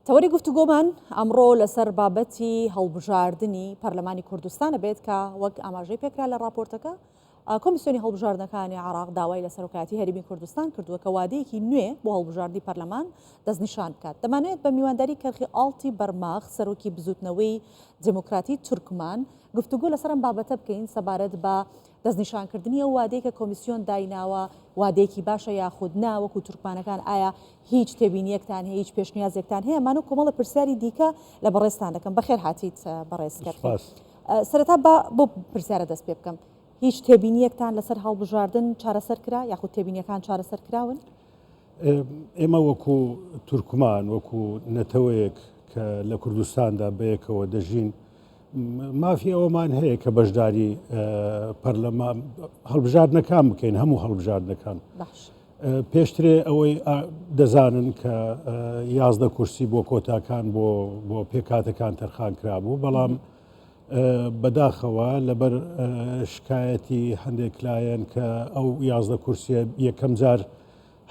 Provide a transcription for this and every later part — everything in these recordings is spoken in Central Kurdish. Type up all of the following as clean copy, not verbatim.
تەوەری گفتوگۆمان ئەمڕۆ لەسەر بابەتی هەڵبژاردنی پەرلەمانی کوردستانە بێت کە وەک ئاماژەی پێکرا لە ڕاپۆرتەکە کۆمیسیۆنی هەڵبژاردنەکانی عێراق داوای لە سەرۆکایەتی هەرێمی کوردستان کردووە کە وادەیەکی نوێ بۆ هەڵبژاردنی پەرلەمان دەستنیشان بکات. دەمانەوێت بە میوانداری کەرخی ئاڵتی بەرماخ سەرۆکی بزوتنەوەی دیموکراتی تورکمان گفتوگۆ لەسەر ئەم بابەتە بکەین سەبارەت بە دەستنیشانکردنی ئەو وادەی کە کۆمیسیۆن دایناوە وادەیەکی باشە یاخود نا، وەکو تورکمانەکان ئایا هیچ تێبینیەکتان هەیە، هیچ پێشنیازێکتان هەیە؟ ئەمانە و کۆمەڵە پرسیاری دیکە لە بەڕێزتان دەکەم. بەخێر هاتیت بەڕێز کەرخی. سوپاس. سەرەتا با بۆ پرسیارە دەست پێ بکەم. هیچ تێبینیەکتان لەسەر هەڵبژاردن چارەسەر کرا یاخود تێبینیەکان چارەسەر کراون؟ ئێمە وەکو تورکمان، وەکو نەتەوەیەک کە لە کوردستاندا بەیەکەوە دەژین، مافی ئەوەمان هەیە کە بەشداری پەرلەمان هەڵبژاردنەکان بکەین، هەموو هەڵبژاردنەکان. پێشترێ ئەوەی دەزانن کە 11 کورسی بۆ کۆتاکان بۆ پێکهاتەکان تەرخان کرابوو، بەڵام بەداخەوە لەبەر شکایەتی هەندێک لایەن کە ئەو 11 کورسیە یەکەم جار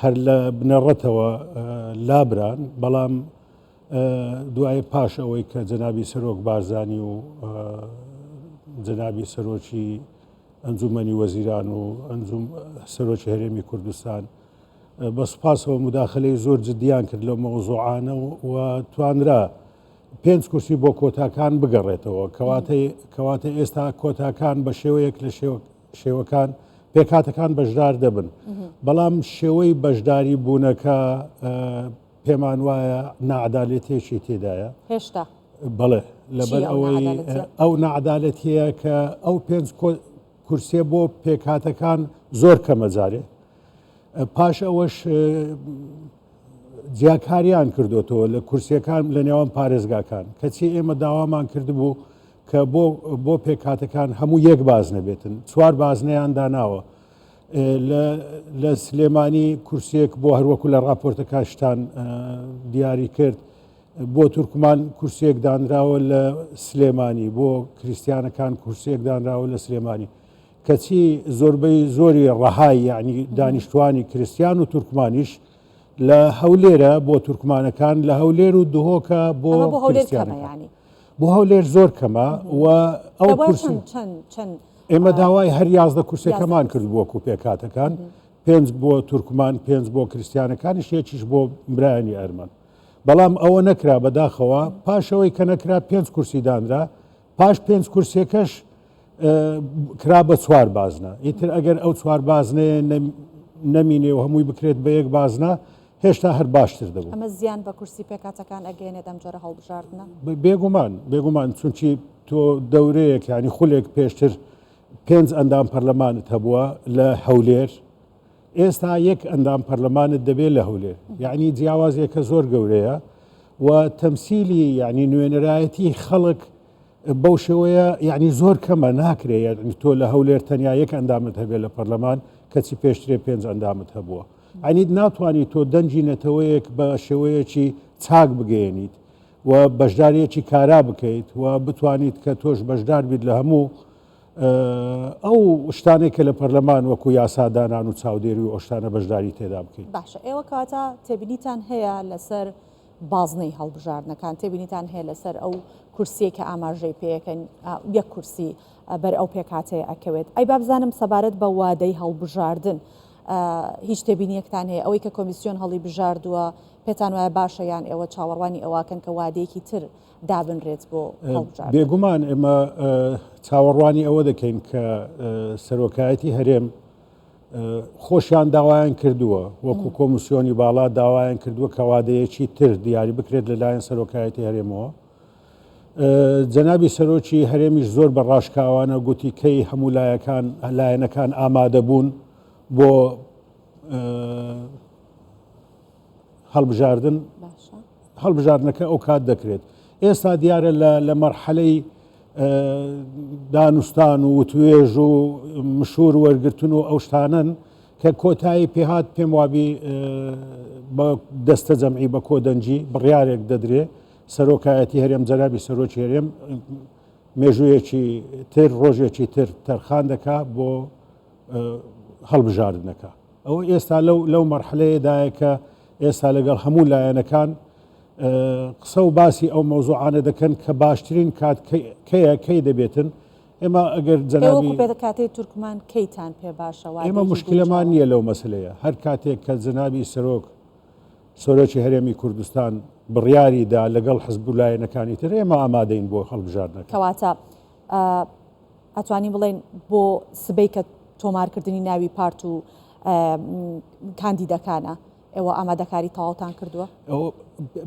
هەر لە بنەڕەتەوە لابران، بەڵام دوای پاش ئەوەی کە جەنابی سەرۆک بارزانی و جەنابی سەرۆکی ئەنجومەنی وەزیران و ئەنجوم سەرۆکی هەرێمی کوردستان بە سوپاسەوە مداخلەی زۆر جدیان کرد لەو مەوزوعانە و توانرا پێنج کورسی بۆ کۆتاکان بگەڕێتەوە کەواتە ئێستا کۆتاکان بە شێوەیەک لە شێوەکان پێکهاتەکان بەشدار دەبن بەڵام شێوەی بەشداری بوونەکە پێمان وایە نەعادالەتێکی تێدایە هێشتا بەڵێ لەبەر ئەوەی ئەو نەعادالەتیە کە ئەو پێنج کورسیە بۆ پێکهاتەکان زۆر کەمە جارێ پاش ئەوەش جیاکاریان کردوتەوە لە کورسیەکان لە نێوان پارێزگاکان کەچی ئێمە داوامان کردبوو کە بۆ بۆ پێکهاتەکان هەموو یەک باز نەبێتن چوار بازنەیان داناوە لە سلێمانی کورسیەک بۆ هەروەکو لە راپۆرتەکەشتان دیاری کرد بۆ تورکمان کورسیەک دانراوە لە سلێمانی بۆ کریسیانەکان کورسیەک دانراوە لە سلێمانی کەچی زۆربەی زۆری ڕەهای یعنی دانیشتوانی کریسیان و تورکمانیش لە هەولێرە بۆ تورکمانەکان لە هەولێر و دهۆکە بۆ کریسیانەکان بۆ هەولێر زۆر کەمە و ئەو کورسی ئێمە داوای هەر 11 کورسەکەمان کرد بۆ وەکو پێکهاتەکان پێنج بۆ تورکمان پێنج بۆ کریسیانەکانیش یەکیش بۆ برایانی ئەرمەن بەڵام ئەوە نەکرا بەداخەوە پاشەوەی کە نەکرا پێنج کورسی دانرا پاش پێنج کورسیەکەش کرا بە چوار بازنە ئیتر ئەگەر ئەو چوار بازنەیە نەمینێ و هەمووی بکرێت بە یەک بازنە هێشتا هەر باشتر دەبوو. ئەمە زیان بە کورسی پێکهاتەکان ئەگەیەنێت ئەم جۆرە هەڵبژاردنە؟ بێگومان بێگومان چونکی تۆ دەورەیەک یانی خولێک پێشتر پێنج ئەندام پەرلەمانت هەبووە لە هەولێر ئێستا یەک ئەندام پەرلەمانت دەبێت لە هەولێر یعنی جیاوازیەکە زۆر گەورەیە و تەمسیلی یعنی نوێنەرایەتی خەڵک بەو شێوەیە یعنی زۆر کەمە ناکرێ یعنی تۆ لە هەولێر تەنیا یەک ئەندامت هەبێت لە پەرلەمان کەچی پێشترێ پێنج ئەندامت هەبووە یعنی ناتوانانی تۆ دەنگی نەتەوەیەک بە شێوەیەکی چاک بگەیەنیت و بەشداریەکی کارا بکەیت و بتوانیت کە تۆش بەشدار بیت لە هەموو ئەو شتانەی کە لە پەرلەمان وەکو یاسادانان و چاودێری و ئەو شتانە بەشداری تێدا بکەیت. باشە ئێوە کەواتە تێبینیتان هەیە لەسەر بازنەی هەڵبژاردنەکان، تێبینیتان هەیە لەسەر ئەو کورسیەی کە ئاماژەی پێیەکەن یەک کورسی بەر ئەو پێکهاتەیە ئەکەوێت. ئەی بابزانم سەبارەت بە وادەی هەڵبژاردن هیچ تێبینیەکتان هەیە؟ ئەوەی کە کۆمیسیۆن هەڵی بژاردووە پێتان وایە باشە یان ئێوە چاوەڕوانی ئەوەکەن کە وادەیەکی تر دابنرێت بۆ هەڵبژاردن؟ بێگومان ئێمە چاوەڕوانی ئەوە دەکەین کە سەرۆکایەتی هەرێم خۆشیان داوایان کردووە وەکو کۆمیسیۆنی باڵا داوایان کردووە کە وادەیەکی تر دیاری بکرێت لەلایەن سەرۆکایەتی هەرێمەوە. جەنابی سەرۆکی هەرێمیش زۆر بە ڕاشکاوانە گوتی کەی هەموو لایەکان لایەنەکان ئامادەبوون بۆ هەڵبژاردن هەڵبژاردنەکە ئەو کات دەکرێت ئێستا دیارە لە مەرحەلەی دانوستان و وتوێژ و مشور وەرگتن و ئەو شتانن کە کۆتایی پێهات پێم وابی بە دەستە جەمعی بە کۆدەنگی بڕیارێک دەدرێ سەرۆکایەتی هەرێم جەنابی سەرۆکی هەرێم مێژوویەکی تر ڕۆژێکی تر تەرخان دەکا بۆ هەڵبژاردنەکە. ئەوە ئێستا لەو لەو مەرحەلەیەدایە کە ئێستا لەگەڵ هەموو لایەنەکان. قسە و باسی ئەو مەوزوعانە دەکەن کە باشترین کات کەیە کەی دەبێتن ئێمە ئەگەر جەنابی پێکهاتەی تورکمان کەیتان پێ باشە ئێمە مشکلەمان نییە لەو مەسلەیە هەر کاتێک کە جەنابی سەرۆک سەرۆکی هەرێمی کوردستان بڕیاری دا لەگەڵ حزب و لایەنەکانی تر ئێمە ئامادەین بۆ هەڵبژاردنەکە. کەواتە ئەتوانین بڵێین بۆ سبەی کە تۆمارکردنی ناوی پارت و کاندیدەکانە ئێوە ئامادەکاری تەواوتان کردووە؟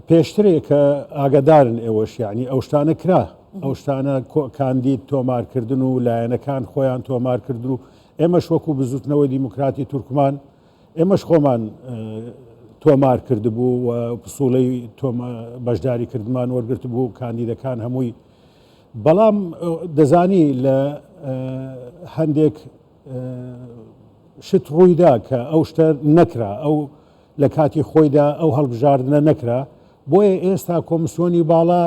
پێشترێ کە ئاگادارن ئێوەش یعنی ئەو شتانە کرا ئەو شتانە کاندید تۆمارکردن و لایەنەکان خۆیان تۆمارکردن و ئێمەش وەکو بزوتنەوەی دیموکراتی تورکمان ئێمەش خۆمان تۆمار کردبوو و پسوڵەی بەشداری کردمان وەرگرتبوو کاندیدەکان هەمووی بەڵام دەزانی لە هەندێک شت ڕوویدا کە ئەو شتە نەکرا ئەو لە کاتی خۆیدا ئەو هەڵبژاردنە نەکرا بۆیە ئێستا کۆمسیۆنی باڵا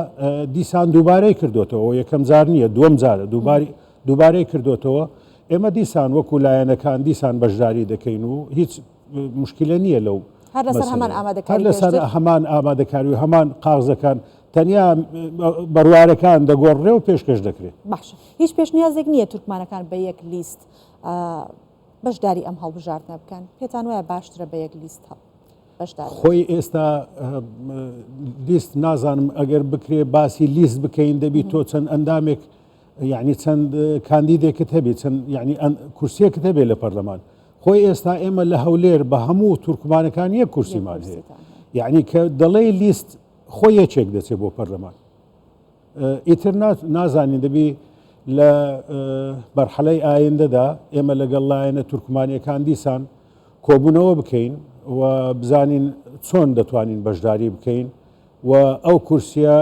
دیسان دووبارەی کردوتەوە یەکەم جار نییە دووەم جارە دووباری دووبارەی کردوتەوە ئێمە دیسان وەکو لایەنەکان دیسان بەشداری دەکەین و هیچ مشکلە نییە لەو هەر لەسەر هەمان ئامادەکاری لەسەر هەمان ئامادەکاری و هەمان قاغزەکان تەنیا بەروارەکان دەگۆڕێ و پێشکەش دەکرێت باشە هیچ پێشنیازێک نییە تورکمانەکان بە یەک لیست بەشداری ئەم هەڵبژاردنە بکەن پێتان وایە باشترە بە یەک لیست بەشدار خۆی ئێستا لیست نازانم ئەگەر بکرێ باسی لیست بکەین دەبی تۆ چەند ئەندامێک یعنی چەند کاندیدێکت هەبێ چەند یعنی کورسیەکت هەبێ لە پەرلەمان خۆی ئێستا ئێمە لە هەولێر بە هەموو تورکمانەکان یەک کورسیمان هەیە یعنی کە دەڵێ لیست خۆی یەکێک دەچێت بۆ پەرلەمان ئیتر نازانین دەبی لە مەرحەلەی ئایندەدا ئێمە لەگەڵ لایەنە تورکمانیەکان دیسان کۆبوونەوە بکەین و بزانین چۆن دەتوانین بەشداری بکەین و ئەو کورسیە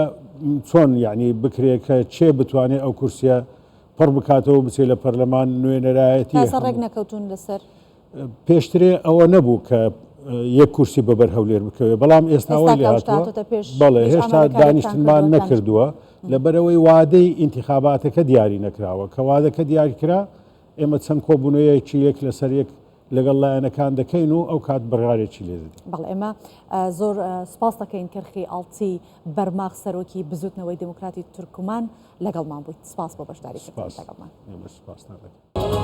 چۆن یعنی بکرێ کە چێ بتوانێت ئەو کورسیە پڕ بکاتەوە بچێت لە پەرلەمان نوێنەرایەتی ڕێک نەکەوتون لەسەر پێشترێ ئەوە نەبوو کە یەک کورسی بەبەر هەولێر بکەوێت بەڵام ئێستا وای لێ هاتووە بەڵێ هێشتا دانیشتنمان نەکردووە لەبەرەوەی وادەی ئینتخاباتەکە دیاری نەکراوە کە وادەکە دیاری کرا ئێمە چەند کۆبوونەوەیەکی یەک لەسەر یەک لەگەڵ لایەنەکان دەکەین و ئەو کات بڕارێکی لێ دەدەین. بەڵێ ئێمە زۆر سوپاس دەکەین کەرخی ئاڵتی بەرماخ سەرۆکی بزوتنەوەی دیموکراتی تورکمان لەگەڵمان بوویت سوپاس بۆ بەشداریکردنت لەگەڵمان. سوپاس. ئێمەش سوپاستان دەکەین.